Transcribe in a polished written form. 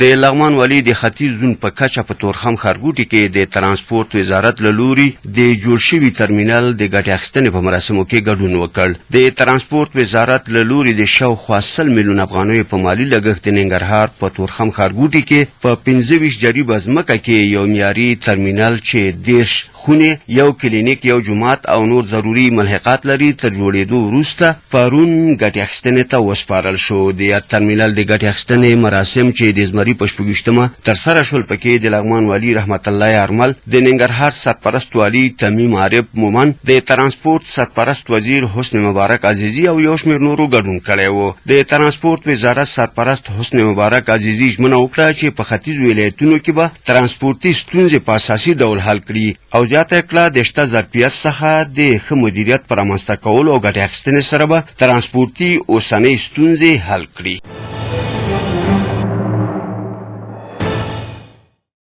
د لغمان والي د ختیځ زون په کچه په تورخم ښارګوټي کې د ترانسپورت وزارت له لوري د جوړ شوي ترمینل د ګټې اخیستنې په مراسمو کې ګډون وکړ. د ترانسپورت وزارت له لوري د شاوخوا 100 میلیون افغانیو په مالي لګښت د ننګرهار په تورخم ښارګوټي کې په 25 جریبه ځمکه کې یو معیاري ترمینل چې 30 خونې، یو کلینیک، یو جومات او نور ضروري ملحقات لري، تر جوړېدو وروسته پرون ګټې اخیستنې ته وسپارل شو. د یاد ترمینل د ګټې اخیستنې مراسم چې د زمري په 26مه ترسره شول، پکې د لغمان والي رحمت الله یارمل، د ننګرهار سرپرست والي تمیم عارف مومند، د ترانسپورت سرپرست وزیر حسن مبارک عزیزي او یو شمېر نورو ګډون کړی و. د ترانسپورت وزارت سرپرست حسن مبارک عزیزي ژمنه وکړه چې په ختیځو ولایتونو کې به ترانسپورتي ستونزې په اساسي ډول حل کړي او زیاته یې کړه، د شته ظرفیت څخه د ښه مدیریت په رامنځته کولو او ګټې اخیستنې سره به ترانسپورتي اوسنۍ ستونزې حل کړي.